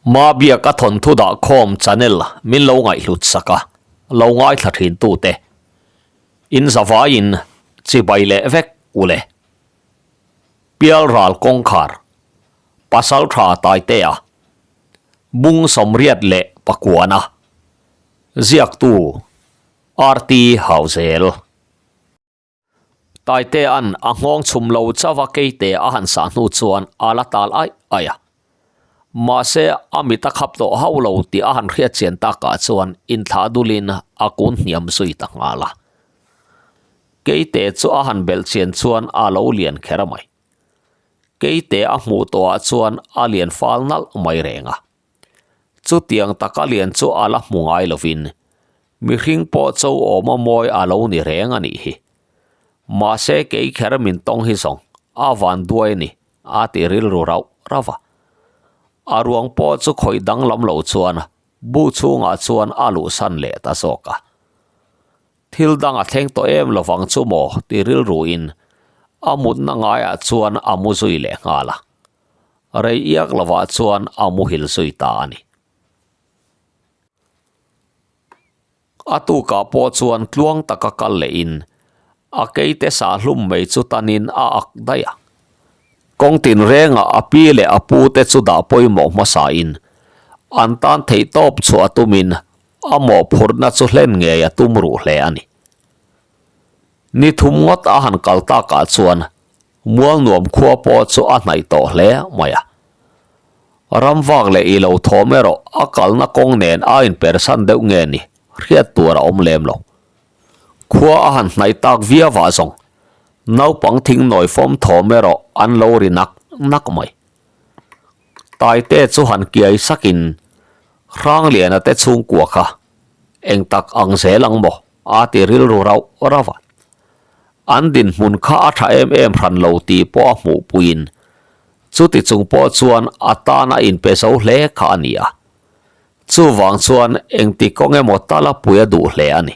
Mabiaka thawnthu dah khawm channel min lo ngaihhlut sak a, lo ngaithla thin tute in zavaiin chibai leh vek u le. Pialral kawngkhar, Pasaltha Taitea, Bung 89, Ziaktu RT Hauzel. Taitea'n a nghawng chhum lo chauh a keite a han sah hnu chuan a la tal aih aih a. Mahse, a mit a khap tawh hauh lo tih a han hriat chian takah chuan inthlah dulin a kun hniam zui ta nghal a. Keite chu a han belh chian chuan a lo lian kher a mai. Keite a hmuh tawhah chuan a lian fal nalh mai reng a. Chutiang taka lian chu a la hmu ngai lovin mihring pawh cho awm a mawi a lo ni reng a nih hi. Mahse kei kher min tawng hi zawng a van duai a ni a ti rilru rauh rauh a. A ruang pawh chu khawih danglam lo chuan bu chhungah chuan a luhsan leh ta zawk a. Thil dang a thleng tawh em lovang chu maw ti rilruin a mutna ngaiah chuan a mu zui leh nghal a. Rei iak lovah chuan a muhil zui ta a ni. A tukah pawh chuan tluang taka kal lehin a keite sah hlum mai chu tanin a ak daih a. Kawng tinrengah a pi leh a pute chu dah pawimawh hmasain an tan theihtawp chhuah tumin a mawhphurhna chu hlen ngei a tum ruh hle a ni. Ni thum ngawt a han kal takah chuan Mualnuam khua pawh chu a hnaih tawh hle mai a. Ramvak leh i lo thawm erawh a kalna kawng nen a inpersan deuh nge ni hriat tur a awm lem lo. Khua a han hnaih tak viau ah zawng naupang thing nawi fawm thawm erawh an lo ri nak nak mai. Taite chu han kiai sakin Hrangliana te chhungkua kha eng tak ang zel ang maw a ti rilru rauh rauh a. An dinhmun kha a tha em em hran lo tih pawh a hmuh puiin chuti chung pawh chuan a tan a inpe zo hle kha a ni a. Chuvang chuan engti kawng emaw tal a pui a duh hle a ni.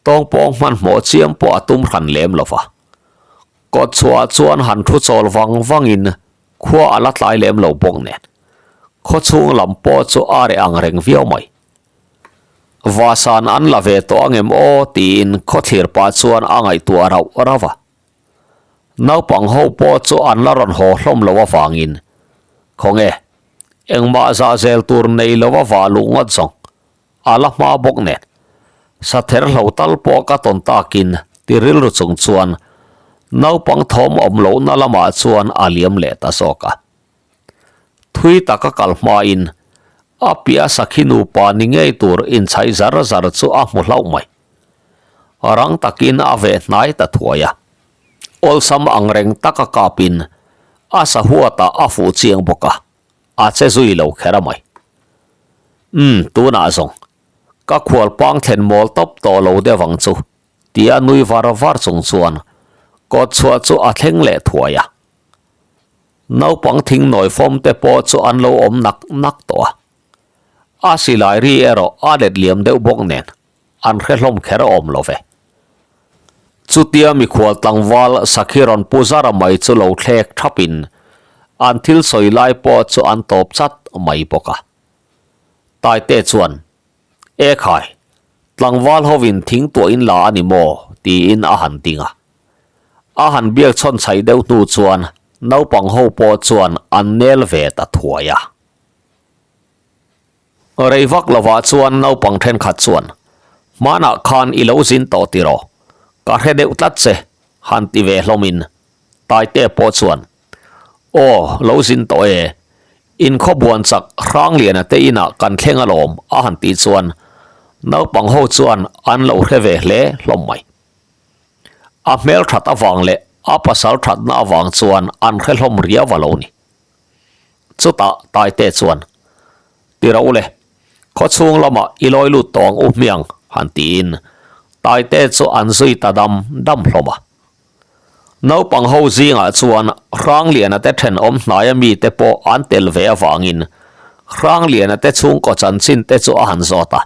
Tawngpawng hmanhmawh chiam pawh a tum hran lem lo va. Kawt chhuah chuan han thu chawl vang vangin khua a la tlai lem lo bawk nen khawchhung lam pawh chu a reh ang reng viau mai. Vasan an la ve tawh angem aw tiin khawthlir pah chuan a ngaihtuah rauh rauh a. Naupang ho pawh chu an la rawn haw hlawm lo avangin khawnge engmah zahzel tur nei lo a vah luh ngawt zawng A la hma bawk nen. Sather hlo tal pawh ka tawn takin ti rilru chung chuan naupang thawm awm lohna lamah chuan a liam leh ta zawk a. Thui taka kal hmain a piah sakhi nupa ni ngei tur inchhaih zar zar chu a hmu hlauh mai. Rang takin a veh hnai ta thuai a. Awlsam angreng taka kapin a sahuatah a fuh chiang bawk a. A che zui lo kher a mai. Umm, tunah zawng. Ka khual pang thlen mawl tawp tawh lo deuh ang chu, tia nui var var chung chuan kawt chhuah chu a thleng leh thuai a. Naupang thing nawi fawm te pawh chu an lo awm nak nak tawh a. A silai ri erawh a let liam deuh bawk nen an hre hlawm kher awm lo ve. Chutia mikhual tlangval sakhi rawn pu zara mai chu lo thlek thapin an thil sawi lai pawh chu an tawp chat mai bawk a. Taite chuan, E khai, tlangval hovin thing tuah in la a ni maw? tiin a han ding a. A han biak chhawn chhaih deuh hnu chuan naupang ho pawh chuan an nel ve ta thuai a. Rei vak lovah chuan naupang thenkhat chuan, Hmanah khan i lo zin tawh tiraw? Ka hre deuh tlat che, han ti ve hlawmin Taite pawh chuan, Aw, lo zin tawh e, inkhaw buan chak Hrangliana te inah kan thleng alawm, a han tih chuan naupang ho chuan an lo hre ve hle hlawm mai. A hmel that avang leh a pasal thatna avang chuan an hre hlawm riau a lo ni. Chutah Taite chuan, Ti ro le, khawchhung lamah i lawi lut tawh ang u hmiang, han tiin Taite chu an zui ta dam dam hlawm a. Naupang ho zingah chuan Hrangliana te thenawm hnaia mite pawh an tel ve avangin Hrangliana te chhungkaw chanchin te chu a han zawt a.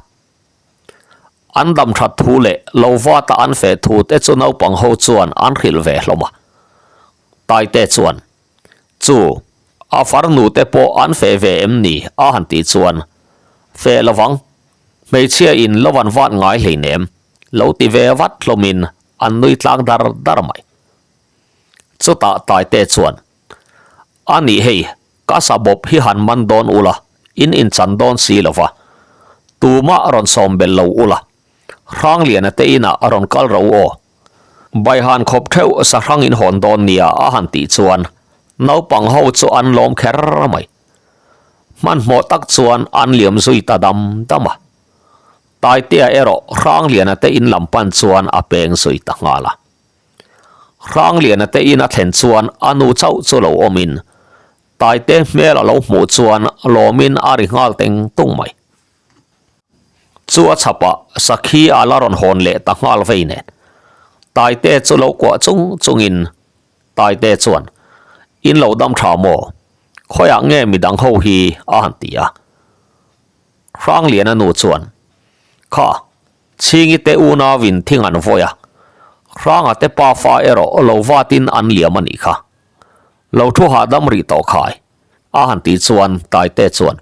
An dam that thu leh lo vata an feh thu te chu naupang ho chuan an hrilh ve hlawm a. Taite chuan, Chu, A farnu te pawh an feh ve em ni? a han tih chuan, Feh lovang, hmeichhia in lo an vat ngai hleinem, lo ti ve vat hlawmin an nui tlang dar dar mai. Chutah Taite chuan, A nih hei, ka sa bawp hi han man dawn ula, in inchan dawn si lova, tumah rawn sawm belh lo ula, Hrangliana te inah a rawn kal ro aw. Baihan khawp theuh sahrang in hawn dawn nia a han tih chuan naupang ho chu an lawm kher mai. Hmanhmawh tak chuan an liam zui ta dam dam a. Taitea erawh Hrangliana te in lam pan chuan a peng zui ta nghal a. Hrangliana te in a thlen chuan a nu chauh chu lo awmin Taite hmel a lo hmuh chuan lawmin a ri nghal teng tung mai. Chu a chhapah sakhi a la rawn hawn leh ta nghal vei nen. Taite chu lo kuah chung chungin Taite chuan, In lo dam tha maw? Khawiah nge midang ho hi a han ti a. Hrangliana nu chuan, Kha, Chhingi te unauin thing an vawi a, Hranga te pafa erawh lo vatin an liam a nih kha. Lo thu hahdam rih tawh khai. A han tih chuan Taite chuan,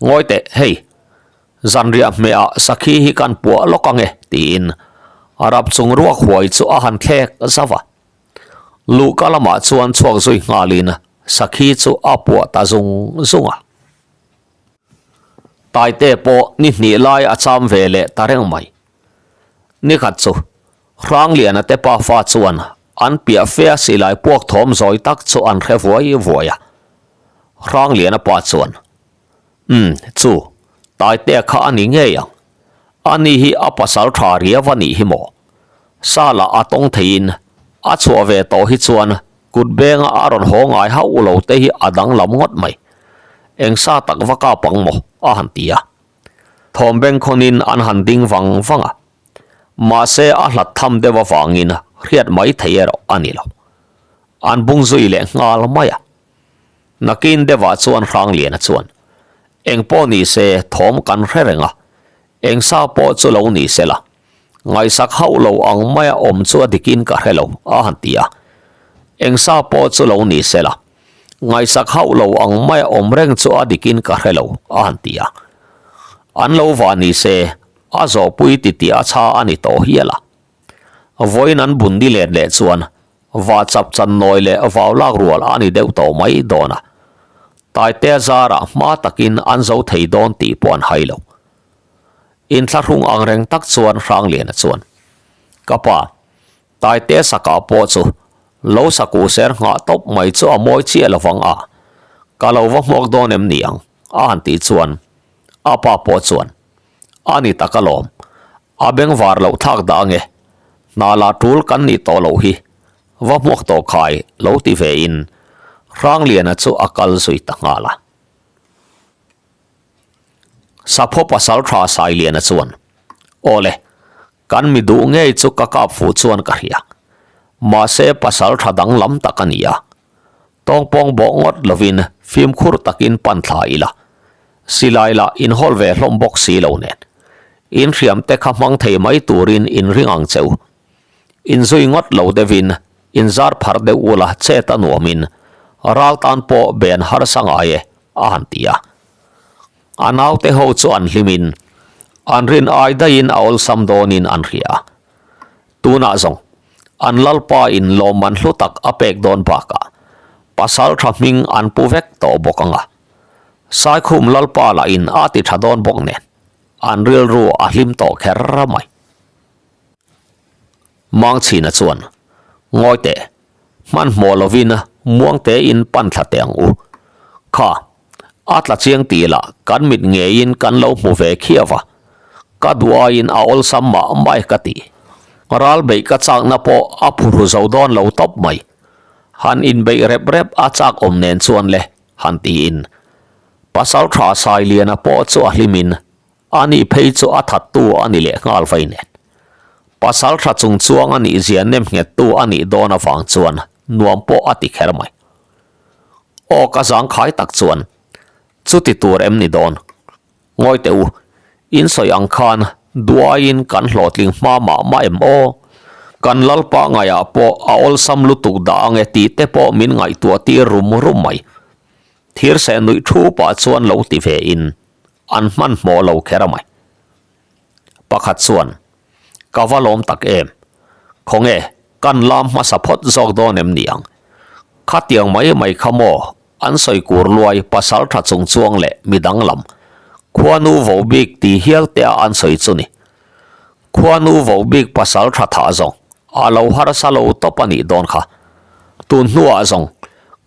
Ngawi teh, hei, zanriah hmehah sakhi hi kan puah lawk ang e, tiin a rap chung ruak huai chu a han thlek zauh a. Luhka lamah chuan chhuak zui nghalin sakhi chu a puah ta zung zung a. Taite pawh ni hnih lai a cham ve leh ta reng mai. Nikhat chu Hrangliana te pafa chuan an piah fea silai puak thawm zawi tak chu an hre vuai vuai a. Hrangliana pa chuan, Umm, chu, Taitea kha a ni ngei ang. Ani hi a pasal tha riau a nih hi maw? Sala a tawng theiin a chhuah ve tawh hi chuan kut benga a rawn haw ngai hauh lo te hi a danglam ngawt mai. Eng sa tak va kap ang maw? a han ti a. Thawm bengkhawnin an han ding vang vang a. Mahse a hlat tham deuh avangin hriat mai thei erawh a ni lo. An bung zui leh nghal mai a. Nakin deuhah chuan Hrangliana chuan, Eng pawh ni se thawm kan hre reng a, eng sa pawh chu lo ni se la, ngaihsak hauh lo ang maia awm chu a dikin ka hre lo, a han ti a. Eng sa pawh chu lo ni se la, ngaihsak hauh lo ang maia awm reng chu a dikin ka hre lo, a han ti a. An lo va ni se, A zawhpui titi a chha a ni tawh hial a. Vawiin an bun ni let leh chuan va chap chan nawi leh vau lak rual a ni deuh tawh mai dawn a. Taitea zarah hma takin an zo thei dawn tih pawh an hai lo. Inthlahrung ang reng tak chuan Hrangliana chuan, Ka pa, Taitea sakah pawh chu lo sakuh ser nghah tawp mai chu a mawi chiah lovang a, ka lo va hmuak dawn em ni ang? a han tih chuan a pa pawh chuan, A ni tak alawm, a bengvar loh thlak dah ange, hna lah tul kan nih tawh loh hi, va hmuak tawh khai lo ti ve in Hrangliana chu a kal zui ta nghal a. Sapho pasal tha Sailiana chuan, Awle, kan mi duh ngei chu ka kap fuh chuan ka hria, mahse pasal tha danglam tak a ni a, Tawngpawng bawh ngawt lovin fimkhur takin pan thla ila, silai lah inhawl ve hlawm bawk si lo nen. In hriam te kha hmang thei mai turin in ring ang che u. Inzui ngawt lo deuhin inzar phar deuh ula chet a nuamin ral tan pawh ben harsa ngai e, a han ti a. A naute ho chu an hlimin an rin ai daihin a awlsam dawnin an hria a. Tunah zawng, an Lalpa in lawmman hlu tak a pek dawn bakah pasal tha hming an pu vek tawh bawk ang a. Saikhum Lalpa lah in a ti tha dawn bawk nen, an rilru a hlim tawh kher mai. Mangchhina chuan, Ngawi teh, hmanhmawh lovin muangte in pan thla teh ang u. Kha, a tla chiang tih lah kan mit ngeiin kan lo hmu ve khiau va, ka duh aiin a awlsam mah mai ka ti. Ral beih ka chakna pawh a phurhu zo dawn lo tawp mai. Han inbeih rep rep a chak awm nen chuan le, han tiin. Pasaltha Sailiana pawh chu a hlimin A nih phei chu a thattu a ni leh nghal vei nen. Pasal tha chung chuang a nih zia nem nghettu a nih dawn avang chuan nuam pawh a ti kher mai. Aw ka zangkhai tak chuan chuti tur em ni dawn? Ngawi teh u, in sawi ang khan duaiin kan hlawhtling hma mah mah em aw? Kan Lalpa ngaihah pawh a awlsam lutuk dah ange tih te pawh min ngaihtuah tir rum rum mai. Thirseh nuih thu pah chuan lo ti ve in an hmanhmawh lo kher a mai. Pakhat chuan, Ka va lawm tak em? Khawnge, kan lam hmasa phawt zawk dawn em ni ang? Khatiang mai mai kha maw an sawi kur luai pasal tha chung chuang leh mi danglam, khuanu vo bik ti hial te a an sawi chu ni. Khuanu vo bik pasal tha thah zawng a lo harsa lo tawp a nih dawn kha. Tun hnuah zawng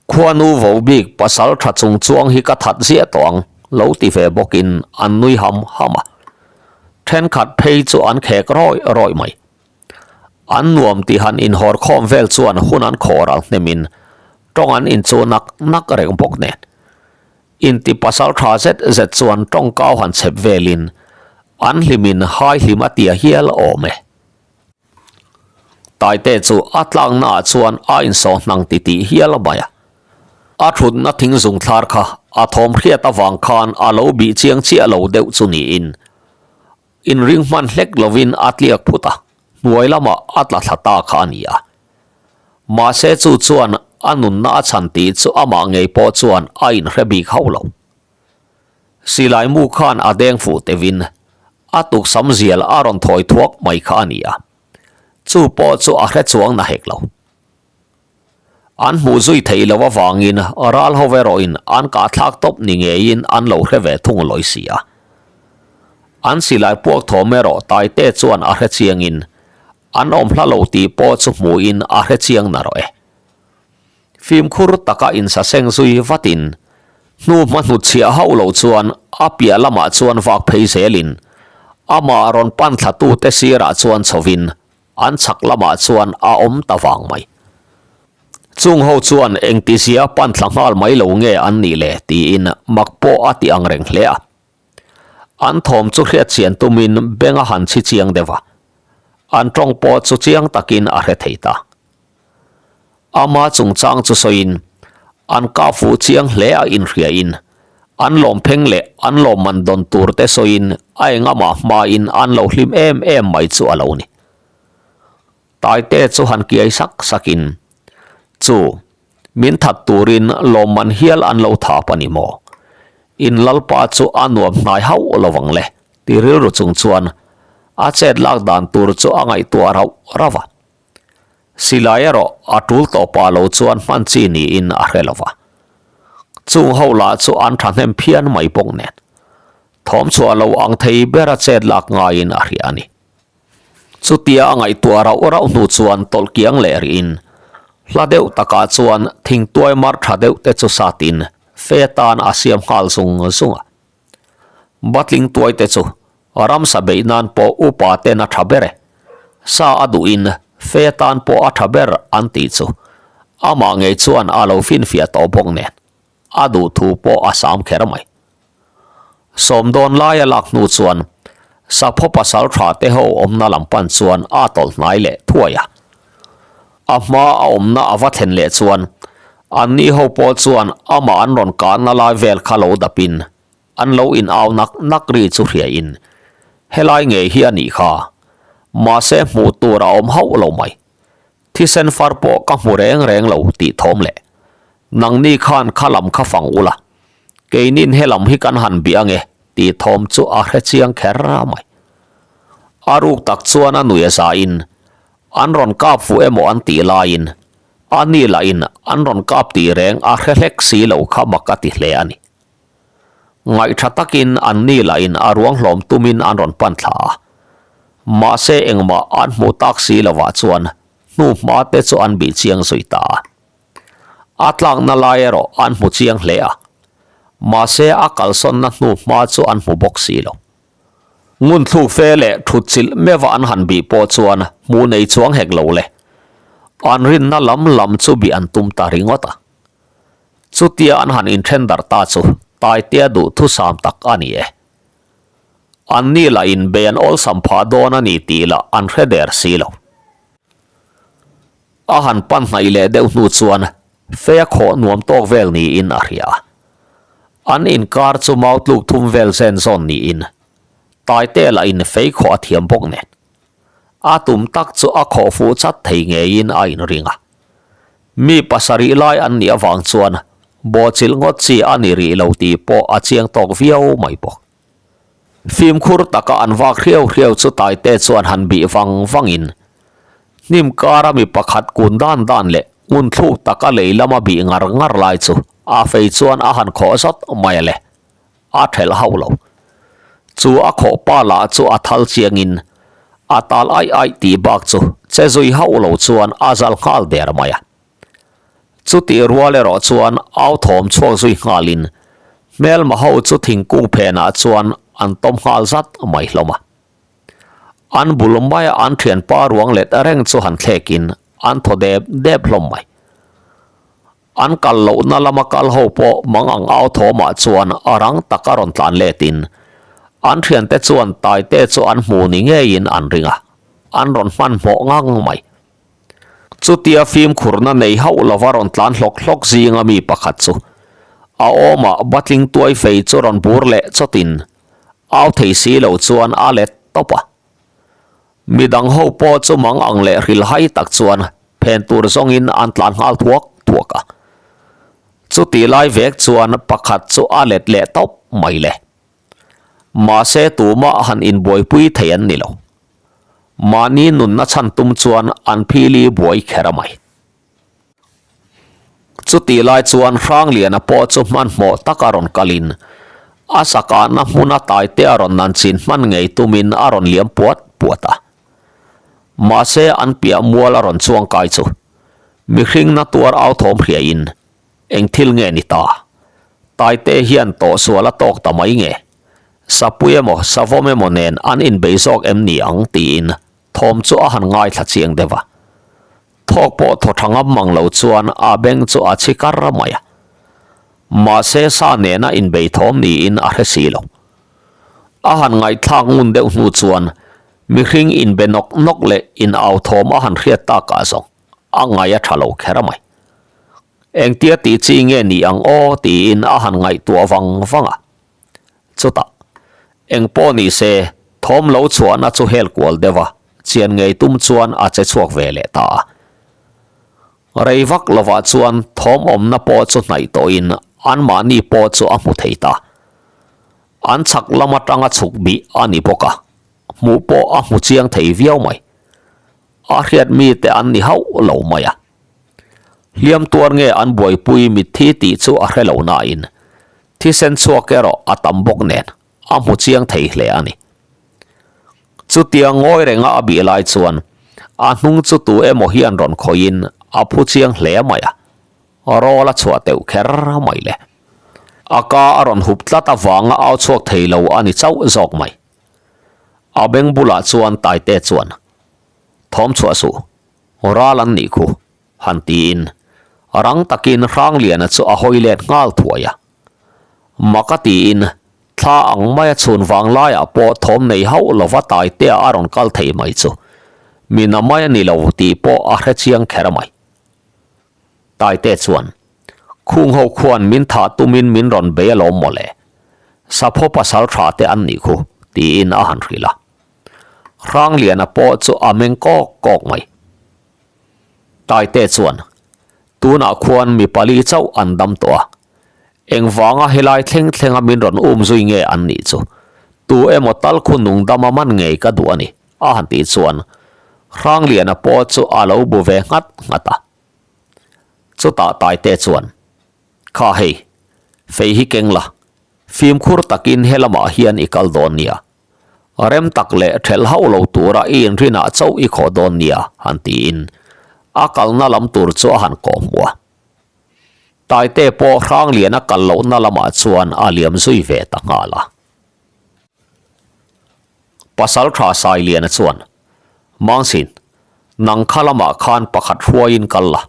Khuanu vo bik pasal tha chung chuang hi ka that ziah tawh ang, lo ti ve bawkin an nui ham ham a. Thenkhat phei chu an khek rawih rawih mai. An nuam ti han inhawr khawm vel chuan hun an khawh ral hnemin tawng an inchuh nak nak reng bawk nen. Inti pasal tha zet zet chuan tawngkau han chhep velin an hlimin hai hlim a tia hial awm e. Taite chu a tlakna ah chuan a insawh hnang ti tih hial a mai a. A thutna thing zung thlar kha a thawm hriat avang khan a lo bih chiang chiah lo deuh chu niin inring hman hlek lovin a tliak phut a, hnuai lamah a tla thla ta kha a ni a. Mahse chu chuan a nunna a chhan tih chu amah ngei pawh chuan a inhre bik hauh lo. Silai mu khan a deng fuh teuhin a tuksam zial a rawn thawi thuak mai kha a ni a, chu pawh chu a hre chuang na hek lo. An hmuh zui theih loh avangin ral ho erawhin an kah thlak tawp ni ngeiin an lo hre ve thung lawi si a. An silai puak thawm erawh Taite chuan a hre chiangin an awm hla lo tih pawh chu hmuhin a hre chiang narawh e. Fimkhur taka insaseng zui vatin hnu hma hnutchhiah hauh lo chuan a piah lamah chuan vak phei zelin amah rawn pan thlatute sirah chuan chhovin an chhak lamah chuan a awm ta vang mai. Chung ho chuan engtizia pan thla nghal mai lo nge an nih le tiin mak pawh a ti ang reng hle a. An thawm chu hriatchian tumin beng a han chhi chiang deuh a, an tawng pawh chu chiang takin a hre thei ta. Ama chungchang chu sawiin, an kah fuh chiang hle a inhriain, an lawm pheng leh an lawmman dawn tur te sawiin a engamah hmain an lo hlim em em mai chu a lo ni. Taite chu han kiai sak sakin, Chu, min that turin lawmman hial an lo thap a ni maw? In lalpa chu a nuam hnai hauh lo vang le, ti rilru chung chuan a chet lak dan tur chu a ngaihtuah rauh rauh a. Silai erawh a tul tawh pah lo chuan hman chi niin a hre lo va. Chung ho lah chu an thahnem phian mai bawk nen. Thawm chhuah lo ang thei bera chet lak ngaiin a hria a ni. Chutia a ngaihtuah rauh rauh hnu chuan tawlh kiang leh rihin hla deuh takah chuan thingtuai mar tha deuh te chu satin fe tan a siam nghal zung zung a. Batling tuai te chu ramsa beih nan pawh upa ten a tha ber e. Sa a duhin fe tan pawh a tha ber an tih chu amah ngei chuan a lo finfiah tawh bawk nen a duh thu pawh a sam kher mai. Sawm dawn lai a lak hnu chuan saphaw pasal tha te ho awmna lam pan chuan a tawlh hnai leh thuai a. A hma a awmna a va thlen leh chuan anni ho pawh chuan amah an rawn kahna lai vel kha lo dapin an lo in au nak nak ri chu hriain helai ngei hi a nih kha mahse hmuh tur a awm hauh lo mai. Thisen far pawh ka hmu reng reng lo tih thawm leh nangni khan kha lam kha fang ula keinin he lam hi kan han bih ange tih thawm chu a hre chiang kher mai. A ruk tak chuan a nui a zain An rawn kap fuh emaw an tih laiin a ni lahin an rawn kap tih reng a hre hlek si lo kha mak a ti hle a ni. Ngaihṭha takin an ni lahin a ruang hlawm tumin an rawn pan thla a, mahse engmah an hmuh tak si lovah chuan hnuhma te chu an bih chiang zui ta a. A tlakna lai erawh an hmu chiang hle a, mahse a kalsawnna hnuhma chu an hmu bawk si lo. Ngun thluk fe leh thut chilh meuh a an han bih pawh chuan hmuh nei chuang hek lo le. An rinna lam lam chu bih an tum ta ringawt a. Chutia an han inthen darh ta chu Taitea duhthusam tak a ni e. Anni lah inbei an awlsam phah dawn a ni tih lah an hre der si lo. A han pan hnaih leh deuh hnu chuan fe a khawh nuam tawk vel niin a hria a. An inkar chu mau tluk thum vel zen zawn niin Taite lah in fei khawh a thiam bawk nen. A tum tak chu a khawh fuh chat thei ngeiin a inring a. Mi pasarih lai an nih avang chuan Bawhchilh ngawt chi a ni rih lo tih pawh a chiang tawk viau mai bawk. Fimkhur taka an vak hriau hriau chu Taite chuan han bih vang vangin hnim kara mi pakhat kun dan dan leh ngun thluk taka lei lama bih ngar ngar lai chu a fei chuan a han khawh zawt mai a le. A thelh hauh lo. Chu a khawh pa lah chu a thal chiangin a tal aih aih tih bak chu che zui hauh lo chuan a zal nghal der mai a. Chutih rual erawh chuan au thawm chhuak zui nghalin hmelma ho chu thingkung phenah chuan an tawm nghal zat mai hlawm a. An bul maia an thianpa ruang let reng chu han thlekin an thaw dep dep hlawm mai. An kal lohna lama kal ho pawh mang ang au thawmah chuan a rang taka rawn tlan letin an thiante chuan Taite chu an hmu ni ngeiin an ring a, an rawn hmanhmawh ngang mai. Chutia fimkhurna nei hauh lova rawn tlan hlawk hlawk zinga mi pakhat chu a awmah batling tuai fei chu rawn bur leh chawtin au thei si lo chuan a let tawp a. Midang ho pawh chu mang ang leh hrilhai tak chuan phen tur zawngin an tlan nghal thuak thuak a. Chuti lai vek chuan pakhat chu a let leh tawp mai le. Mahse tumah han inbuaipui thei an ni lo. Mahni nunna chhan tum chuan an phili buai kher a mai. Chutih lai chuan Hrangliana pawh chu hmanhmawh taka rawn kalin a sakahna hmuna taite a rawn nan chin hman ngei tumin a rawn liam puat puat a. Mahse an piah mual a rawn chuang kai chu mihring na tuar au thawm hriain Eng thil nge ni ta? Taite hian tawhsual a tawk ta mai nge? Sapui emaw Savawm emaw nen an inbei zawk em ni ang tiin thawm chu a han ngaithla chiang deuh a. Thawk pawh thaw tha ngam mang lo chuan a beng chu a chhi kar mai a. Mahse sa nena inbei thawm niin a hre si lo. A han ngaihthlak ngun deuh hnu chuan mihring inbe nawk nawk leh in au thawm a han hriat takah zawng a ngaih a tha lo kher mai. Engtia tih chi nge ni ang aw tiin a han ngaihtuah vang vang a. Chutah, eng pawh ni se, thawm lo chhuahna chu hel kual deuh a, chian ngei tum chuan a che chhuak ve leh ta a. Rei vak lovah chuan thawm awmna pawh chu hnaih tawhin anmahni pawh chu a hmu thei ta. An chhak lam atanga chhuk bih a ni bawk a, hmuh pawh a hmu chiang thei viau mai. A hriat mite an ni hauh lo mai a. Hliam tuar nge an buaipui mitthi tih chu a hre lo nain thisen chhuak erawh a tam bawk nen a hmu chiang thei hle a ni. Chutia ngawi renga a bih lai chuan a hnung chu tu emaw hian rawn khawihin a phu chiang hle mai a, rawl a chhuah teuh kher mai le. A ka a rawn hup tlat avanga au chhuak thei lo a ni chauh zawk mai. A beng bulah chuan Taite chuan, Thawm chhuah suh, ral an nih khu, han tiin rang takin Hrangliana chu a hawi let nghal thuai a. Maka tiin thla ang maia chhun vang laiah pawh thawm nei hauh lova Taitea a rawn kal thei mai chu mina mai a ni lo tih pawh a hre chiang kher mai. Taite chuan, Khung ho khuan min thah tumin min rawn bei alawm mawle, sapho pasal tha te an nih khu, tiin a han hrilh a. Hrangliana pawh chu a meng kawk kawk mai. Taite chuan, Tunah khuan mi pali chauh an dam tawh a, engvanga helai thleng thlenga min rawn um zui nge an nih chu? Tu emaw tal khu nung dama man ngei ka duh a ni, a han tih chuan Hrangliana pawh chu a lo bu ve nghat nghat a. Chutah Taite chuan, Kha hei, fei hi keng la, fimkhur takin helamah hian i kal dawn nia. Rem tak leh thelh hauh lo tura i inrinah chauh i khawh dawn nia, han tiin a kalna lam tur chu a han kawh hmuh a. Taite pawh Hrangliana kal lohna lamah chuan a liam zui ve ta nghal a. Pasaltha Sailiana chuan, Mangsin, nang kha lamah khan pakhat hruaiin kal la,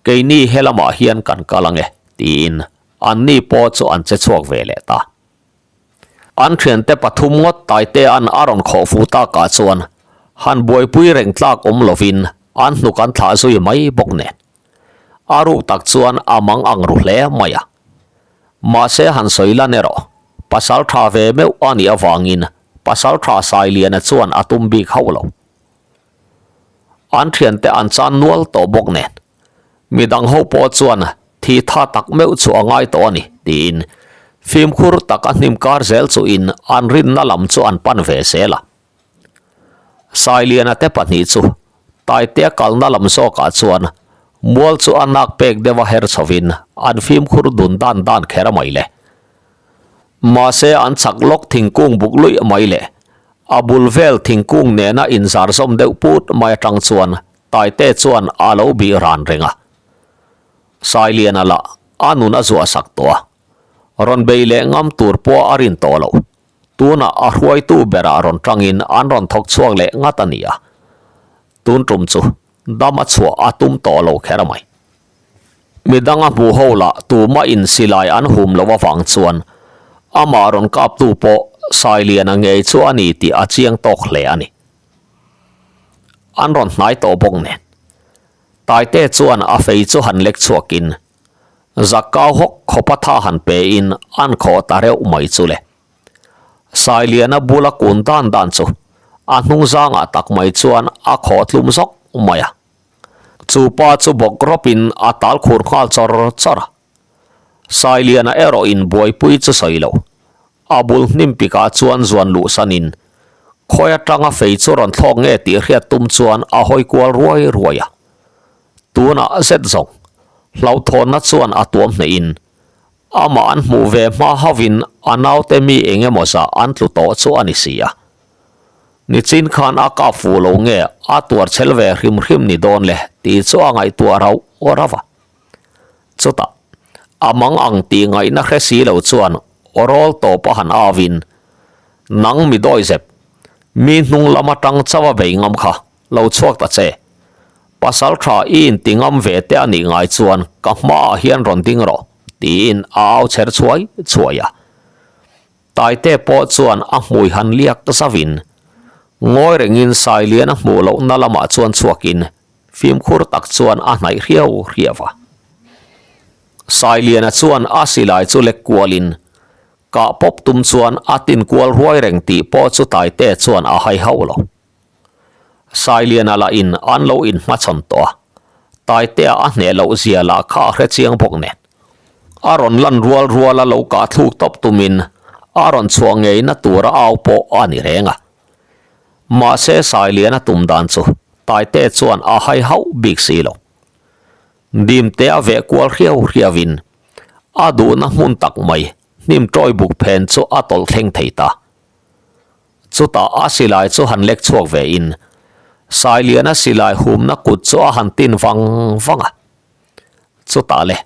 keini he lamah hian kan kal ang e, tiin anni pawh chu an che chhuak ve leh ta. An thiante pathum ngawt Taitea'n a rawn khawh fuh takah chuan han buaipui reng tlak awm lovin an hnuk an thlah zui mai bawk nen. A ruk tak chuan a mang ang ru hle mai a. Mahse han sawi lan erawh pasal tha ve meuh a nih avangin pasal tha Sailiana chuan a tum bik hauh lo. An thiante an chan nual tawh bawk nen midang ho pawh chuan. Thi tha tak meuh chu a ngai tawh a ni, tiin fimkhur tak a hnim kar zel chuin an rinna lam chu an pan ve zel a. Sailiana te pahnih chu Taitea kalna lam zawkah chuan mual chu a nak pek deuh a her chhovin an fimkhur dun dan dan kher mai le. Mahse an chak lawk thingkung buk luih mai leh a bul vel thingkung nena inzar zawm deuh put mai atang chuan Taite chuan a lo bih ran reng a. Sailiana lah a nun a zuah sak tawh a, rawn bei leh ngam tur pawh a rin tawh loh. Tunah a hruaitu berah rawn tangin an rawn thawk chhuak leh ngat a ni a, tun tum chu dam a chhuah a tum tawh lo kher mai. Midang a hmuh ho lah tumah in silai an hum loh avang chuan amah rawn kaptu pawh Sailiana ngei chu a ni tih a chiang tawk hle a ni. An rawn hnai tawh bawk nen. Taite chuan a fei chu han lek chhuakin Zakau hawk khawpa tha han pein an khawh ta reuh mai chu le. Sailiana bula kun dan dan chu a hnung zangah tak mai chuan a khawh tlum zawk mai a. Chu pa chu bawk rawpin a tal khur nghal chawr chawr a. Sailiana erawh in buaipui chu sawi lo. A bul hnim pikah chuan zuan luh sanin khawi atanga fei chu rawn thlawk nge tih hriat tum chuan a hawi kual ruai ruai a. Tunah zet zawng hlauhthawnna chuan a tuam hnehin amah an hmuh ve hma hauhin a naute mi eng emaw zah an tlu tawh chu a ni si a. Nichin khan a kap fuh lo nge a tuar chhel ve hrim hrim ni dawn le tih chu a ngaihtuah rauh rauh a. Chutah a mang ang tih ngaihna hre si lo chuan awrawl tawp a han auin, Nang mi dawi zep, mi hnung lam atang chauh a bei ngam kha, lo chhuak ta che. Pasal tha i inti ngam ve te a nih ngai chuan ka hmaah hian rawn ding rawh, tiin a au chher chhuai chhuai a. Taite pawh chuan a hmui han liak zauhin, ngawi rengin Sailian a hmuh lohna lamah chuan chhuakin Fimkhur tak chuan a hnaih hriau hriau a. Sailiana chuan a silai chu lek kualin kah pawp tum chuan a tin kual ruai reng tih pawh chu Taite chuan a hai hauh lo. Sailiana lah in an lo inhmachhawn tawh a, Taitea a hneh loh zia lah kha a hre chiang bawk nen. A rawn lan rual rual a lo kah thluk tawp tumin a rawn chhuah ngeina tura au pawh a ni reng a. Mahse Sailiana tum dan chu Taite chuan a hai hauh bik si lo. Dimte a veh kual hriau hriauin a duhna hmun tak mai hnim tawi buk phen chu a tawlh thleng thei ta. Chutah a silai chu han lek chhuak vein Sailiana silai humna kut chu a han tin vang vang a. Chutah le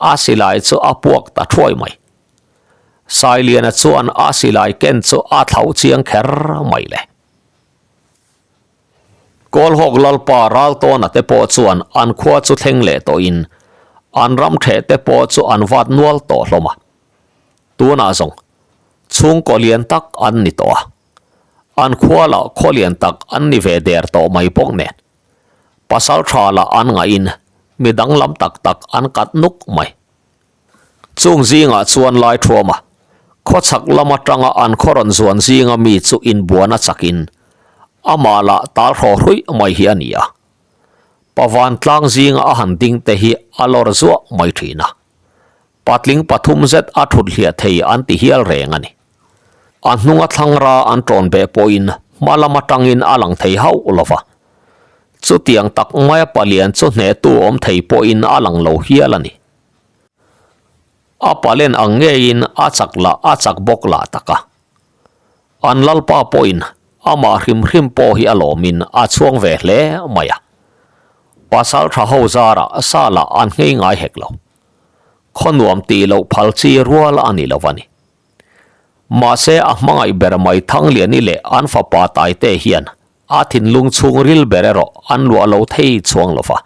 a silai chu a puak ta thuai mai. Sailiana chuan a silai ken chu a thlauh chiang kher mai le. Kawlhawk Lalpa Raltawna te pawh chuan an khua chu thleng leh tawhin an ram theh te pawh chu an vat nual tawh hlawm a. Tunah zawng chhungkaw lian tak an ni tawh a, an khua lah khaw lian tak an ni ve der tawh mai bawk nen pasal tha lah an ngahin mi danglam tak tak an kat nuk mai. Chung zingah chuan Laithuama, khawchhak lam atanga an khaw rawn zuan zinga mi chu inbuan a chakin amah lah tal hraw hruih mai hi a ni a. Pavan tlang zinga a han ding te hi a lawr zuah mai thin a. Patling pathum zet a thut hliah thei an ti hial reng a ni. A hnunga thlangra an tawn beh pawhin hma lam atangin a lang thei hauh lo va. Chutiang tak maia palian chu hnehtu awm thei pawhin a lang lo hial a ni. A palen ang ngeiin a chak lah a chak bawk lah tak a. An lalpa pawhin amah hrim hrim pawh hi a lawmin a chhuang ve hle mai a. Pasal tha ho zarah sa lah an nghei ngai hek lo. Khaw nuam tih loh phal chi rual a ni lo a ni. Mahse a hmangaih ber mai Thangliani leh an fapa Taite hian A thinlung chhungril ber erawh an luah lo thei chuang lo va.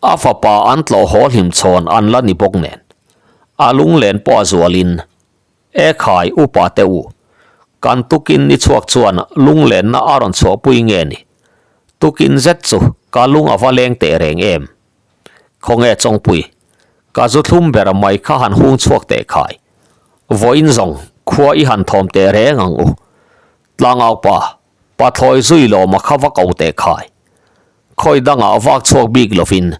A fapa an tlawh haw hlim chhawn an la ni bawk nen, a lunglen pawh a zualin, E khai upa te u, kan tukin ni chhuak chuan lunglenna a rawn chhuahpui nge ni? Tukin zet chu ka lung a va leng teh reng em? Khawnge Chawngpui, ka zu thlum ber mai kha han hung chhuak teh khai. Vawiin zawng khua i han thawm teh reng ang u. Tlangau pa, pathlawi zui lawm a kha va ko teh khai. Khawi dangah vak chhuak bik lovin.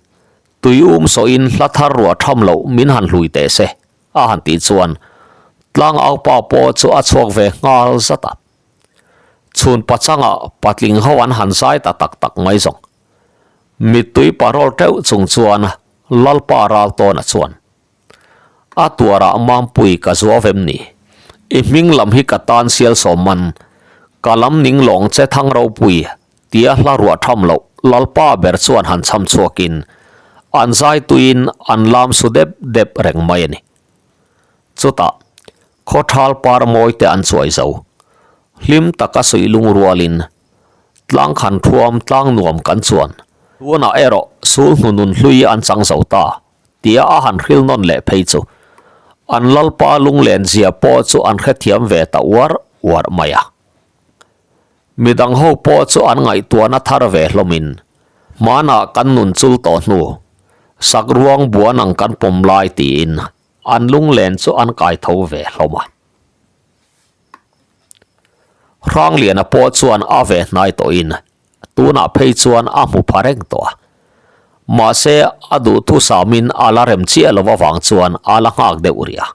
Tui um sawhin hla thar ruah tham loh min han hlui teh se, a han tih chuan tlangau pa pawh chu a chhuak ve nghal zat a. Chhun pachangah patling ho an han zai ta tak tak mai zawng. Mittui parawl teuh chung chuan Lalpa ral tawn a chuan. A tuarah Mampui ka zuau vem ni. I hming lam hi ka tan sial sawm man. Ka lam ning lawng che thang ropui tia hla ruah tham loh Lalpa ber chuan han chham chhuakin an zai tuiin an lam su dep dep reng mai a ni. Chutah khawthal par mawi te an chuai zo. Hlim taka suih lungrualin Tlang khan thuam tlang nuam kan chuan. Tunah erawh sul hnu nun hlui an chang zo ta tia a han hril nawn leh phei chu an lalpa lunglen zia pawh chu an hrethiam ve ta uar uar mai a. Midang ho pawh chu an ngaihtuahna thar ve hlawmin hmanah kan nun chul tawh hnu sak ruang buan ang kan pawm lai tiin an lunglen chu an kai tho ve hlawm a. Hrangliana pawh chuan a ve hnai tawhin tunah phei chuan a hmu pha reng tawh a. Mahse, a duhthusamin a la rem chiah lo avang chuan a la nghak deuh rih a.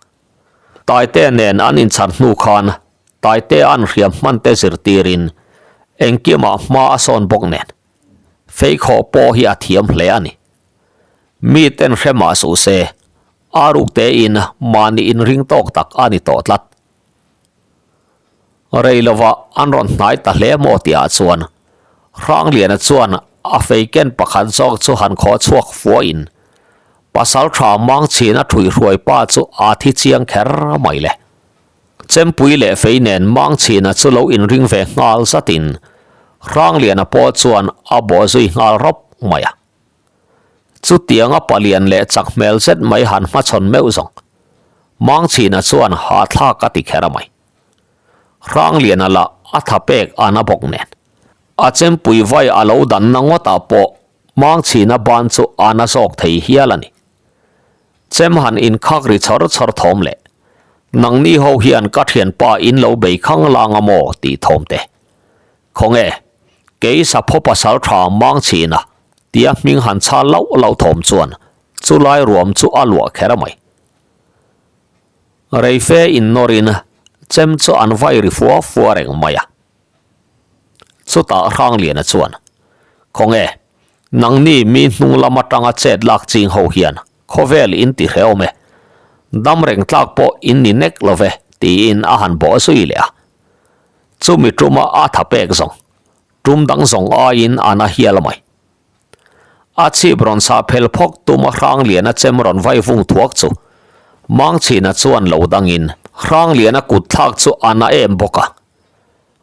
Taite nen an inchhan hnu khan Taite an hriam hman te zirtirin engkimah hma a sawn bawk nen feikhawh pawh hi a thiam hle a ni. Miten hre mah suh se, a ruk tein mahni inring tawk tak a ni tawh tlat. Rei lova an rawn hnai ta hle maw tihah chuan Hrangliana chuan a fei ken pakhat zawk chu han khaw chhuak fuahin pasal tha Mangchhin a ṭhuihruai pa chu a thi chiang kher mai le. Chempui leh fei nen Mangchhina chu lo inring ve nghal zatin Hrangliana pawh chuan a bawh zui nghal rawp mai a. Chutianga palian leh chak hmel zet mai han hmachhawn meuh zawng. Mangchhina chuan hahthlak a ti kher a mai. Hrangliana lah a tha pek a na bawk nen. A chempui vai a lo danna ngawtah pawh Mangchhina ban chu a na zawk thei hial a ni. Chem han inkhak ri chawr chawr thawm leh, Nangni ho hian ka thianpa in lo bei khang lang a maw tih thawm te. Khawnge, kei sapho pasal tha Mangchhina tia hming han chhal lauh lauh thawm chuan chulai ruam chu a luah kher a mai. Reife innawrin chem chu an vai ri fua fua reng mai a. Chutah Hrangliana chuan, Khawnge, nangni mi hnung lam atanga chet lak ching ho hian khawvel in ti hrehawm e, dam reng tlak pawh in ni nek lo ve, tiin a han bawh zui leh a. Chumi tuma a tha pek zawng, tum dang zawng aiin a na hial mai. A chhip rawn sah phel phawk tuma Hrangliana chem rawn vai vung thuak chu Mangchhina chuan lo dangin Hrangliana kut thlak chu a na em bawk a.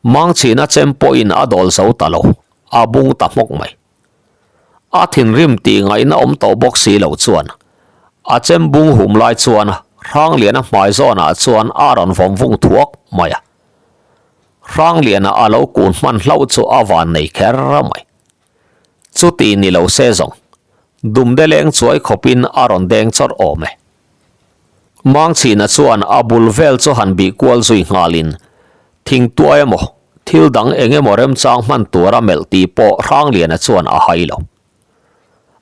Mangchhina chem pawhin a dawl zo ta lo, a bung ta hmawk mai. A thinrim tih ngaihna awm tawh bawk si lo chuan a chem bung hum lai chuan Hrangliana hmai zawnah chuan a rawn vawm vung thuak mai a. Hrangliana a lo kun hman hlauh chu a van nei kher mai. Chuti ni lo se zawng, dumde leng chuai khawpin a rawn deng chawrh awm e. Mangchhina chuan a bul vel chu han bih kual zui nghalin, thingtuai emaw, thil dang eng emaw remchang hman tura melh tih pawh Hrangliana chuan a hai lo.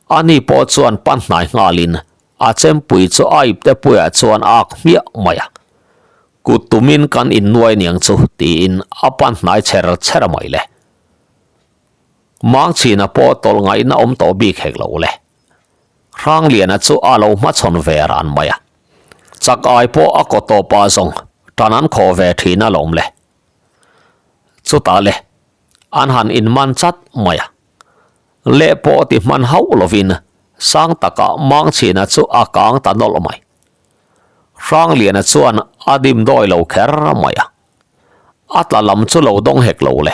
Ani pawh chuan pan hnai nghalin a chempui chu a ipte puiah chuan a ak hmiah mai a. Kut tumin kan innuai niang chu tiin a pan hnai cher cher mai le. Mangchhina pawh tawlh ngaihna awm tawh bik hek lo le. Hrangliana chu a lo hmachhawn ve ran mai a. Chak ai pawh a kaw tawpah zawng tan an khawh ve thin alawm le. Chutah le, an han inman chat mai a. Leh pawh ti hman hauh lovin sang takah Mangchhina chu a kang ta nawlh mai. Hrangliana chuan a dim dawi lo kher mai a. A tla lam chu lo dawng hek lo le.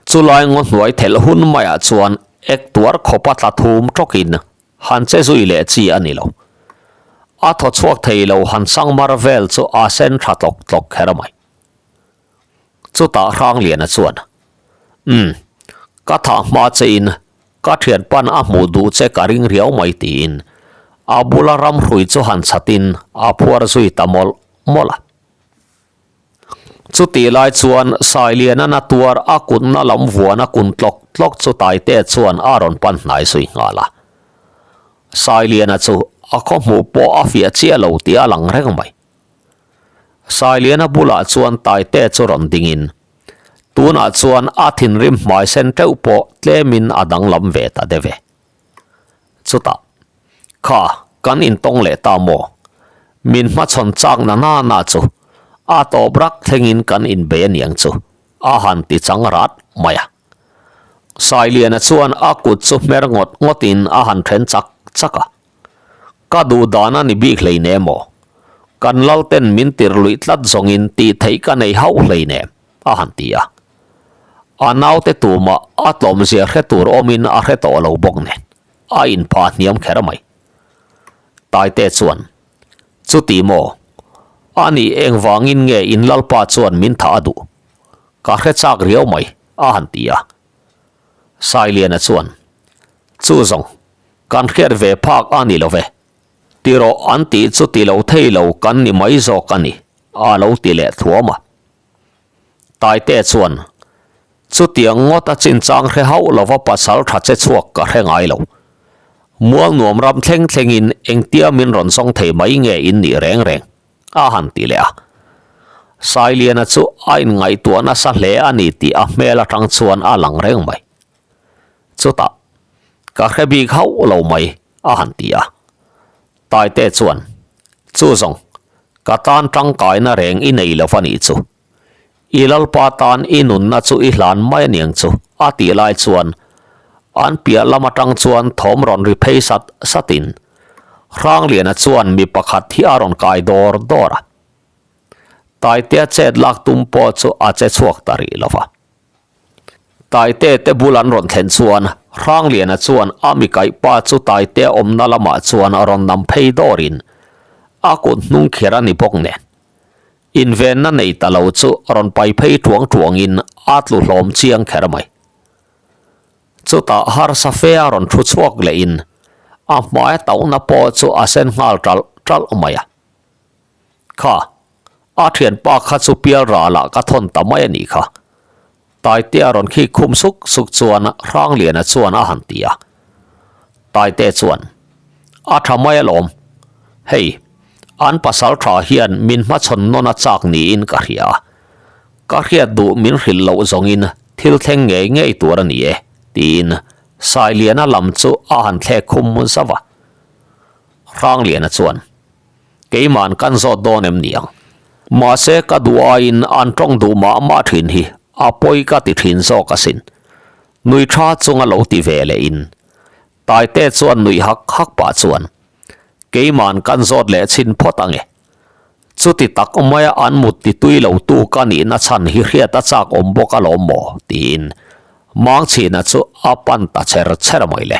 Chulai ngaw hnuai thelh hun maiah chuan ek tuar khawpa tla thum tawkin han che zui leh chi a ni lo. A thaw chhuak thei lo han sangmar vel chu a sen tha tlawk tlawk kher mai. Chutah Hrangliana chuan, Umm, ka thah hma chein ka thianpan a hmuh duh che ka ring riau mai tiin a bula ramhrui chu han chhatin a phuar zui ta mawlh mawlh a. Chutih lai chuan Sailiana na tuar a kutna lam vuana kun tlawk tlawk chu Taite chuan a rawn pan hnai zui nghal a. Sailiana chu a khaw hmuh pawh a fiah chiah lo tih a lang reng mai. Sailiana bulah chuan Taite chu rawn dingin, tunah chuan a thinrim hmai sen teuh pawh tlemin a danglam ve ta deuh e. Chutah, Kha, kan intawng leh ta maw? Min hmachhawn chak na na na chu a tawp rak thlengin kan inbei aniang chu, a han ti chang rat mai a. Sailiana chuan a kut chu hmer ngawt ngawtin a han then chak chak a. Ka duh dan a ni bik hleinem aw. Kan lalten min tir luih tlat zawngin tih theih ka nei hauh hleinem, a han ti a. A naute tumah a tlawmzia hre tur awmin a hre tawh lo bawk nen, a inphah hniam kher mai. Taite chuan, Chuti maw? A nih engvangin nge in lalpa chuan min thah a duh? Ka hre chak riau mai, a han ti a. Sailiana chuan, Chu zawng, kan hriat ve phak a ni lo ve. Ti rawh an tih chu ti lo thei lo kan ni mai zawk a ni, a lo ti leh thuam a. Taite chuan, Chutiang ngawt a chinchang hre hauh lova pasal tha che chhuak ka hre ngai lo. Mual nuam ram thleng thlengin engtia min rawn zawng thei mai nge in nih reng reng? a han ti leh a. Sailiana chu a inngaihtuah nasa hle a ni tih a hmel atang chuan a lang reng mai. Chutah, Ka hre bik hauh lo mai, a han ti a. Taite chuan, Chu zawng, ka tan tangkaina reng i nei lo va nih chu. I Lalpa tan i nunna chu i hlan mai aniang chu, a tih lai chuan an piah lam atang chuan thawm rawn ri phei sat satin Hrangliana chuan mi pakhat hi a rawn kai dawr dawr a. Taitea chet lak tum pawh chu a che chhuak ta rih lo va. Taite te bul an rawn thlen chuan Hrangliana chuan a mi kaih pa chu Taitea awmna lamah chuan a rawn nam phei dawrin a kut hnung kher a ni bawk nen. Invenna nei ta lo chu rawn pai phei tuang tuangin a tlu hlawm chiang kher mai. Chutah harsa fe a rawn thu chhuak lehin a hmaia tauhna pawh chu a sen nghal ṭalh ṭalh mai a. Kha, a thianpa kha chu pial ralah ka thawn ta mai a nih kha. Taitea rawn khik khum suk suk chuan Hrangliana chuan a han ti a. Taite chuan, A tha mai alawm. Hei, an pasal tha hian min hmachhawn nawn a chak niin ka hria a. Ka hriat duh min hrilh loh zawngin thil thleng ngei ngei tur a ni e, tiin Sailiana lam chu a han thlek khum zauh a. Hrangliana chuan, Keima'n kan zawt dawn em niang? Mahse ka duh aiin an tawng duh mah mah thin hi a pawi ka ti thin zawk asin. Nui tha chunga lo ti ve leh in Taite chuan nuih hak hak pah chuan Keima'n kan zawt leh chhin phawt ange. Chuti tak maia an mut ti tui lo tu ka nihna chhan hi hriat a chak awm bawk alawm maw? tiin Mangchhina chu a pan ta cher cher mai le.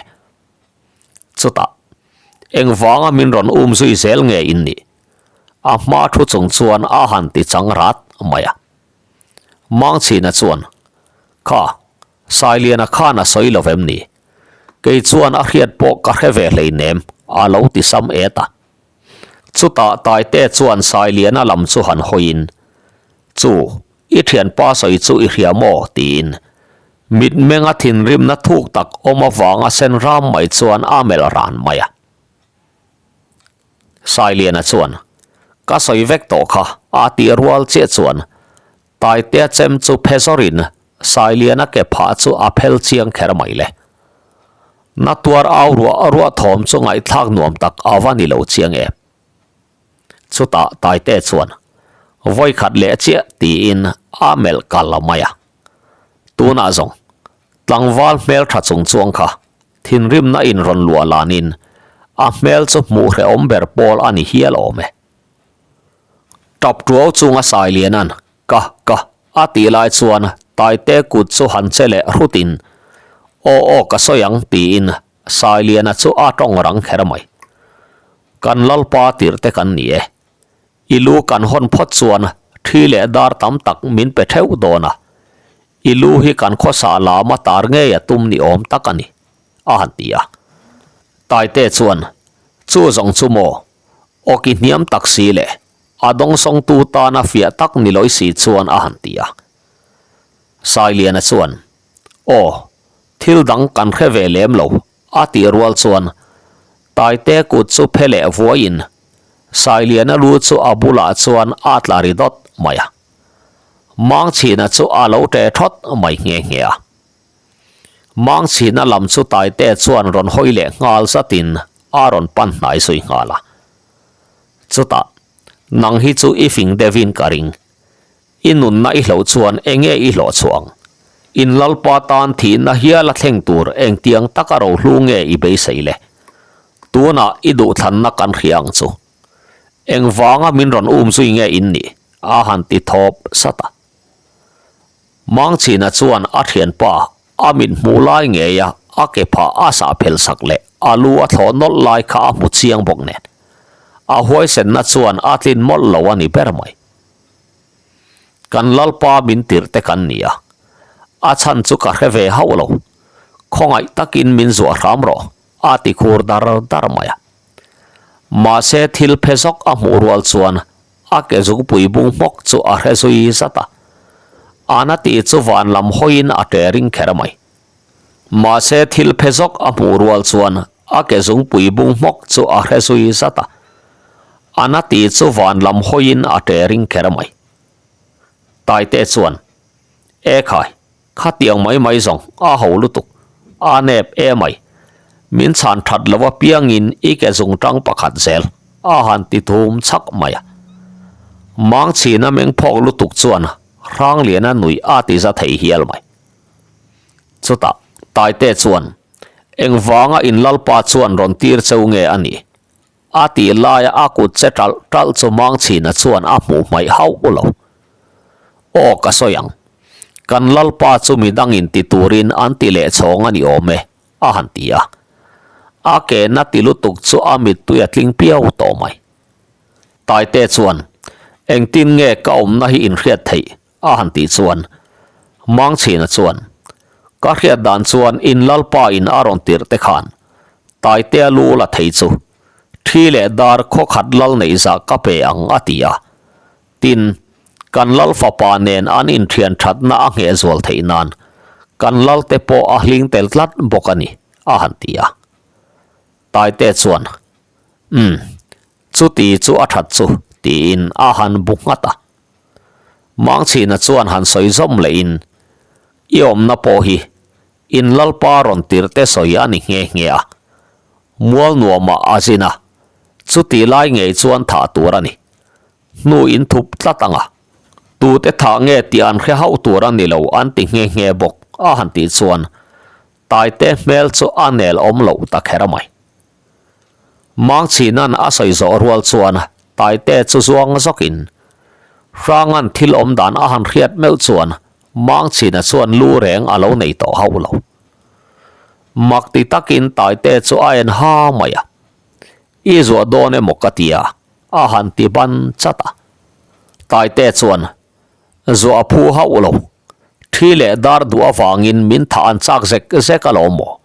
Chutah, engvanga min rawn um zui zel nge in nih? A hma thu chung chuan a han ti chang rat mai a. Mangchhina chuan, Kha, Sailiana khan a sawi lo vem ni? Kei chuan a hriat pawh ka hre ve hleinem, a lo ti sam et a. Chutah Taite chuan Sailiana lam chu han hawiin, Chu, I thianpa sawi chu i hria maw? tiin mitmenga thinrimna thuk tak awm avanga sen ram mai chuan a melh ran mai a. Sailiana chuan, Ka sawi vek tawh kha, a tih rual chiah chuan Taitea chem chu phe zawrin Sailiana ke phah chu a phel chiang kher mai le. Na tuar au ruah ruah thawm chu ngaihthlak nuam tak a va ni lo chiang em. Chutah Taite chuan, Vawi khat leh chiah tiin a melh kal la mai a. Tunah zawng, tlangval hmel tha chung chuang kha thinrimna in rawn luah lanin a hmel chu hmuh hrehawm ber pawl a ni hial awm e. Tap tuau chunga Sailiana'n ka ka a tih lai chuan Taite kut chu han che leh hrutin, Aw aw ka sawi ang tiin Sailiana chu a tawng rang kher mai. Kan Lalpa tirh te kan ni e. I lu kan hawn phawt chuan thi leh dar tam tak min pe theuh dawn a. I lu hi kan khawsa lama tar ngei a tum ni awm tak a ni, a han ti a. Taite chuan, Chu zawng chu maw? Awki hniam tak si leh a dawngsawngtu tana fiah tak ni lawi si chuan a han ti a. Sailiana chuan, Aw, thil dang kan hre ve lem lo, a tih rual chuan. Taite kut chu phe leh vuaiin Sailiana lu chu a bulah chuan a tla ri dawt mai a. Mangchhina chu a lo ṭe ṭhawt mai nghe nghe a. Mangchhina lam chu Taite chuan rawn hawi leh nghal zatin a rawn pan hnai zui nghal a. Chutah, nang hi chu i fing deuhin ka ring. I nunna i hloh chuan enge i hlawh chhuah ang? In Lalpa tan thihna hial a thleng tur engtiang taka rohlu nge i beisei le? Tunah i duhthlanna kan hria ang chu. Engvanga min rawn um zui nge in nih? A han ti thawp sat a. Mangchhina chuan a thianpa a mit hmuh lai ngeia a ke phah a sah phel sak leh a lu a thlawh nawlh lai kha a hmu chiang bawk nen. A huaisenna chuan a tlin mawlh lo a ni ber mai. Kan Lalpa min tirh te kan ni a, a chhan chu ka hre ve hauh lo. Khawngaih takin min zuah hram rawh, a ti khur dar dar mai a. Mahse thil phe zawk a hmuh rual chuan a ke zungpui bung hmawk chu a hre zui zat a. Ana tih chu van lam hawiin a ṭe ring kher mai. Mahse thil phe zawk a hmuh rual chuan a ke zungpui bung hmawk chu a hre zui zat a. A na tih chu van lam hawiin a ṭe ring kher mai. Taite chuan, E khai, khatiang mai mai zawng a ho lutuk, a nep e mai. Min chhan that lo apiangin i ke zungṭang pakhat zel a han ti thum chhak mai a. Mangchhina meng phawk lutuk chuan Hrangliana nuih a ti za thei hial mai. Chutah Taite chuan, Engvanga in Lalpa chuan rawn tir cheu nge a nih? A tih laia a kut che ṭalh ṭalh chu Mangchhina chuan a hmuh hmaih hauh lo. Aw ka sawi ang, kan Lalpa chu midangin ti turin an ti leh chhawng a ni awm e, a han ti a. A ke na ti lutuk chu a mittui a tling piau tawh mai. Taite chuan, Engtin nge ka awmna hi inhriat theih? A han tih chuan Mangchhina chuan, Ka hriat dan chuan in Lalpa in a rawn tirh te khan Taitea lu la thei chu thi leh dar khaw khat lal neih zah ka pe ang a ti a. Tin, kan Lal fapa nen an inthian thatna a ngheh zual theih nan kan Lal te pawh a hling tel tlat bawk a ni, a han ti a. Taite chuan, Umm, chuti chu a that chu, tiin a han bu nghat a. Mangchhina chuan han sawi zawm lehin, I awmna pawh hi in Lalpa rawn tirhte sawi a ni nghe nghe a, mual nuamah a zin a, chuti lai ngei chuan thah tur a ni. Hnu in thup tlat ang a, tute thah nge tih an hre hauh tur a ni lo an ti nghe nghe bawk a han tih chuan Taite hmel chu a nel awm loh ta kher mai. Mangchhina'n a sawi zawh rual chuan Taite chu zuang zawkin Hranga'n thil awm dan a han hriat meuh chuan Mangchhina chuan lu reng a lo nei tawh hauh lo. Mak ti takin Taite chu a en ha mai a, I zuah dawn emaw ka tia a han ti ban chat a. Taite chuan Zuah a phu hauh lo. Thi leh dar duh avangin min thah an chak zek zek alawm maw?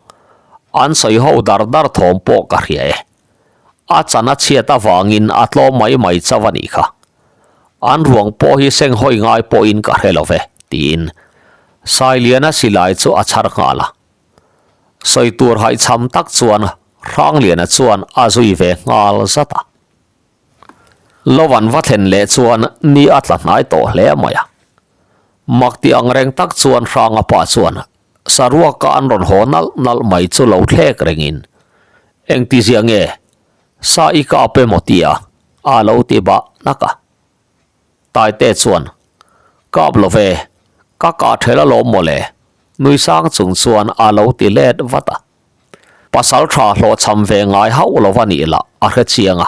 An sawi ho dar dar thawm pawh ka hria e. A chan a chhiat avangin a tlawm mai mai chauh a nih kha. An ruang pawh hi seng hawi ngai pawhin ka hre lo ve, tiin Sailiana silai chu a chhar nghal a. Sawi tur haihchham tak chuan Hrangliana chuan a zui ve nghal zat a. Lo an va thlen leh chuan ni a tla hnai tawh hle mai a. Mak ti ang reng tak chuan Hranga pa chuan saruaka an rawn haw nalh nalh mai chu lo thlek rengin, Engtizia nge sa i kap emaw tia a lo ti bah nak a. Taite chuan, Kap lo ve, ka kah ṭhel alawm mawle, nui sang chung chuan a lo ti let vat a. Pasal tha hlawhchham ve ngai hauh lo va nih lah a hre chiang a.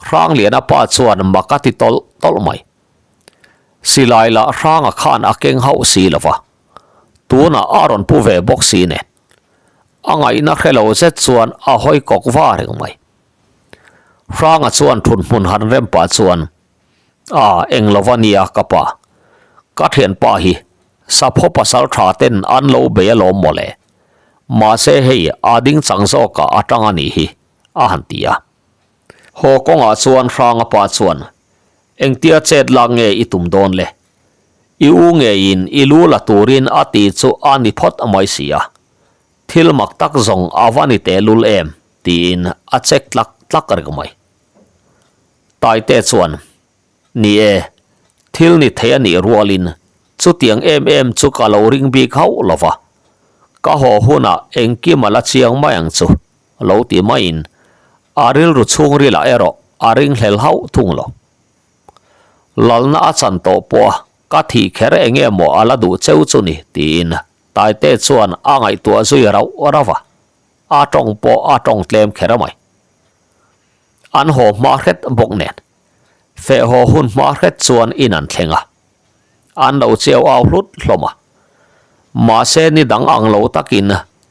Hrangliana pa chuan mak a ti tawlh tawlh mai. Silai lah Hranga khan a keng hauh si lo va, tunah a rawn pu ve bawk si nen. A ngaihna hre lo zet chuan a hawi kawk va reng mai. Hranga chuan thunhmun han rem pah chuan, A, eng lo va nia ka pa. Ka thianpa hi Sapho pasal tha ten an lo bei alawm mawle. Mahse hei a ding chang zawkah a tang a nih hi, a han ti a. Haw kawngah chuan Hranga pa chuan, Engtia chet lak nge i tum dawn le? I u ngeiin i lu la turin a ti chu a ni phawt mai si a. Thil mak tak zawng a va ni tehlul em? Tiin a check tlak tlak reng mai. Taite chuan, Ni e, thil ni thei a nih rualin chutiang em em chu ka lo ring bik hauh lo va, ka haw hunah engkim a la chiang mai ang chu, lo ti maiin a rilru chhungrilah erawh a ringhlel hauh thung lo. Lalna a chan tawh pawh a ka thih kher eng nge maw a la duh cheu chu ni tiin Taite chuan a ngaihtuah zui rauh rauh a, a tawng pawh a tawng tlem kher mai. An haw hma hret bawk nen feh haw hun hma hret chuan in an thleng a, an lo cheu au hlut hlawm a. Mahse ni dang ang lo takin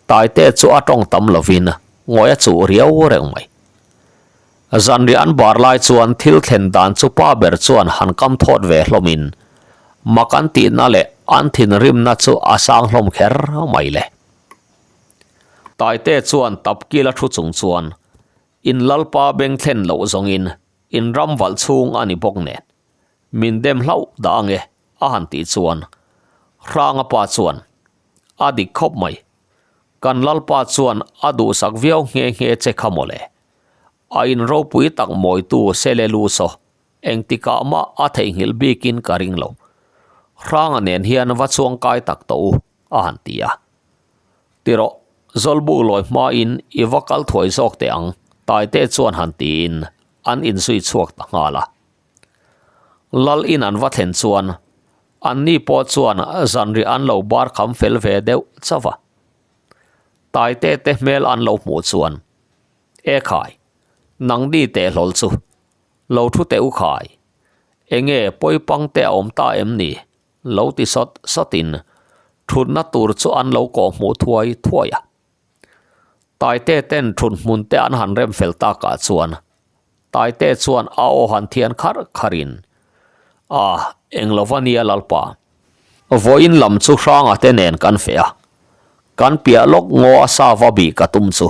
Taite chu a tawng tam lovin ngawi a chuh riau reng mai. Zanriah an bar lai chuan thil thlen dan chu pa ber chuan han kam thawt ve hlawmin mak an tihna leh an thinrimna chu a sang hlawm kher mai le. Taite chuan tapkila thu chung chuan in lalpa beng thlen loh zawngin in ram valh chhung a ni bawk nen min dem hlauh dah ange a han tih chuan Hranga pa chuan a dik khawp mai. Kan lalpa chuan a duhsak viau nghe nghe che kha mawle. A in ropui tak mawitu Sele lu saw engtikah mah a theihnghilh bikin ka ring lo. Hranga nen hian va chuangkai tak tawh u, a han ti a. Tirawh, Zawlbuk lawi hmain i va kal thuai zawk teh ang, Taite chuan han tiin an inzui chhuak ta nghal a. Lal in an va thlen chuan Anni pawh chuan zanriah an lo bar kham fel ve deuh chauh a. Taite te hmel an lo hmuh chuan, E khai, nangni teh hlawl chu, lo thu teh u khai, enge pawipang te a awm ta em ni? lo ti sawt sawtin thutna tur chu an lo kawh hmuh thuai thuai a. Taite ten thut hmun te an han rem fel takah chuan Taite chuan a aw han thian kharh kharhin, A, eng lo va nia Lalpa. Vawiin lam chu Hranga te nen kan feh a, kan piah lawk ngaw a sa va bih ka tum chu.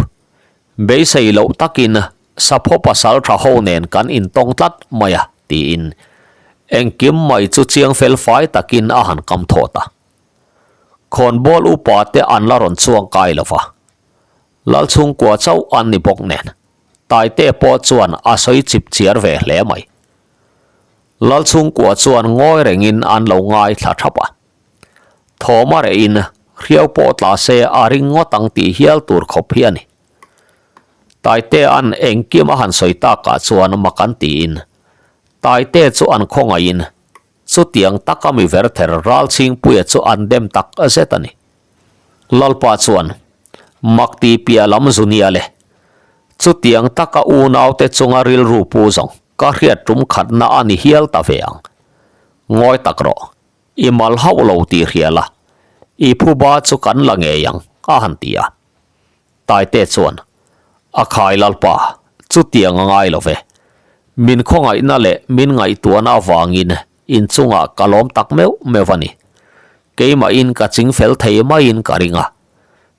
Beisei loh takin sapho pasal tha ho nen kan intawng tlat mai a, tiin engkim mai chu chiang fel fai takin a han kam thawt a. Khawnbawl upa te an la rawn chuang kai lo va, Lalchhungkua chauh an ni bawk nen. Taite pawh chuan a sawi chip chiar ve hle mai. Lalchhungkua chuan ngawi rengin an lo ngaithla thap a. Thawm a rehin hriau pawh tla se a ring ngawt ang tih hial tur khawp hi a ni. Taitea'n engkim a han sawi takah chuan mak an tiin Taite chu an khawngaihin chutiang taka mi verther Ralchhingpuia chu an dem tak zet a ni. Lalpa chuan, Mak ti piah lam zu nia le. Chutiang taka unaute chunga rilru pu zawng ka hriat tum khatna a ni hial ta ve ang. Ngawi tak rawh, i mal hauh lo tih hria la, i phuba chu kan la ngei ang, a han ti a. Taite chuan, A khai Lalpa, chutiang a ngai lo ve. Min khawngaihna leh min ngaihtuahna avangin inchungah ka lawm tak meuh meuh a ni. Keimahin ka ching fel thei maiin ka ring a.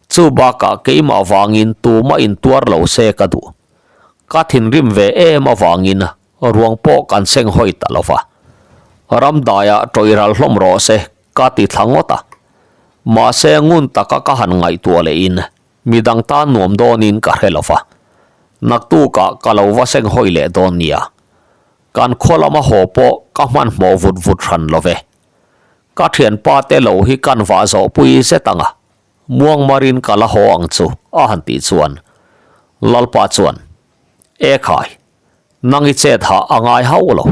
Chu bakah keimah vangin tumah intuar lo se ka duh. Ka thinrim ve em avangin ruang pawh kan seng hawi ta lo va. Ramdaiah tawih ral hlawm rawh se ka ti thla ngawt a. Mahse ngun taka ka han ngaihtuah lehin midang tan nuam dawnin ka hre lo va. Naktukah ka lo va seng hawi leh dawn nia. Kan khaw lama haw pawh ka hmanhmawh vut vut hran lo ve. Ka thianpa te lo hi kan vah zawh pui zet ang a, muangmarin ka la haw ang chu a han tih chuan Lalpa chuan, E khai, nang i chet hah a ngai hauh lo,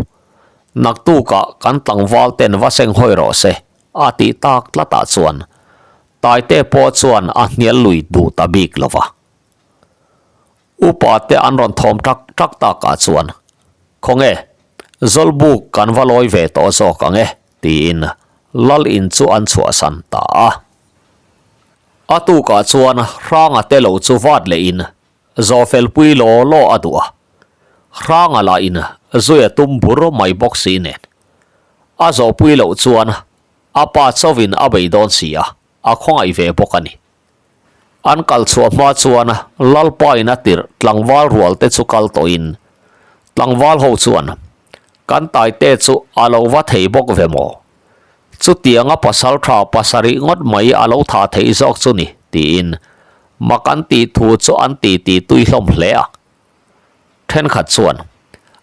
naktukah kan tlangval ten va seng hawi rawh se a tih tak tlatah chuan Taite pawh chuan a hnial lui duh ta bik lo va. Upa te an rawn thawm ṭak ṭak takah chuan, Khawnge, Zawlbuk kan va lawi ve tawh zawk ang e, tiin Lal in chu an chhuahsan ta a. A tukah chuan Hranga te lo chu vat lehin Zawhfelpui law law a duh a, Hranga lah in zui a tum bur mai bawk si nen. A zawhpui loh chuan a pa chauhin a bei dawn si a, a khawngaih ve bawk a ni. An kal chhuah hma chuan Lalpa in a tirh tlangval rual te chu kal tawhin tlangval ho chuan kan taite chu a lo va thei bawk ve maw? Chutianga pasal tha pasarih ngawt mai a lo tha theih zawk chu ni tiin. Mak an tih thu chu an ti ti tui hlawm hle a. Thenkhat chuan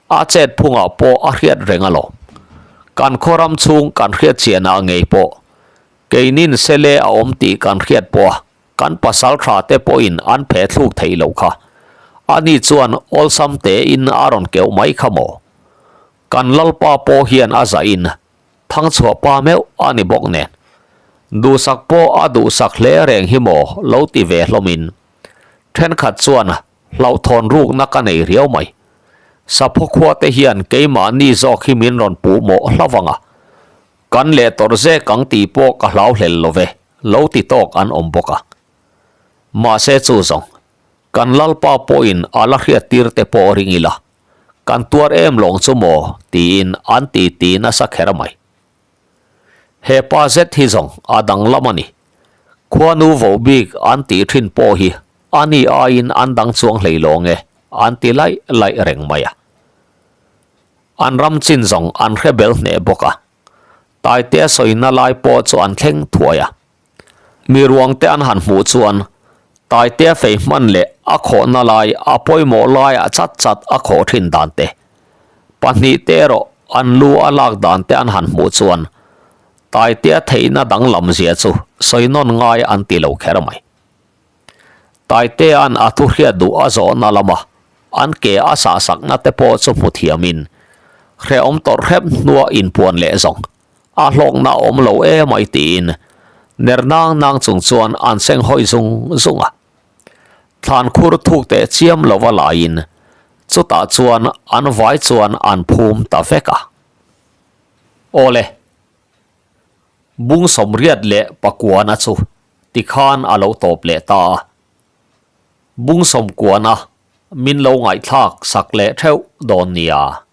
a chet phungah pawh a hriat reng alawm. Kan khaw ram chhung kan hriat chianah ngei pawh keinin sele a awm tih kan hriat pawh a kan pasal tha te pawhin an phe thluk theih loh kha. Ani chuan awlsam tein a rawn keuh mai kha maw? Kan lalpa pawh hian a zahin Thangchhuah pa meuh a ni bawk nen. Duhsak pawh a duhsak hle reng hi maw lo ti ve hlawmin thenkhat chuan hlauhthawn rukna ka nei riau mai. Sapho khua te hian keimahni zawk hi min rawn puh mawh hla vang a, kan leh tawrh zek ang tih pawh ka hlau hlel lo ve lo ti tawk an awm bawk a. Mahse chu zawng, kan Lalpa pawhin a la hriattir te pawh ring ila, Kan tuar em lawng chu maw? tiin an ti ti nasa kher mai. He pa zet hi zawng a danglam a ni. Khuanu vo bik an tih thin pawh hi a ni aiin an dang chuang hlei lawng e, an ti laih laih reng mai a. An ram chin zawng an hre bel hneh bawk a. Taitea sawina lai pawh chu an thleng thuai a. Mi ruang te an han hmuh chuan Taitea fei hman leh a khawhna lai a pawimawh laiah chat chat a khawh thin dan te, pahnihte erawh an lu a lak dan te an han hmuh chuan Taitea theihna danglam zia chu sawi nawn ngai an ti lo kher mai. Taitea'n a thu hriat duh a zawhna lama an ke a sahsakna te pawh chu hmu thiamin hrehawm tawrh hrep hnua inpuan leh zawng A hlawkna a awm lo emai tiin ner nang nang chung chuan an seng hawi zung zung a. Thlan khur thuk teh chiam lova laiin chutah chuan an vai chuan an phum ta vek a. Awle, bung sawmriat leh pakuana chu tikhan a lo tawp leh ta a. Bung sawmkuana min lo ngaihthlak sak leh theuh dawn nia.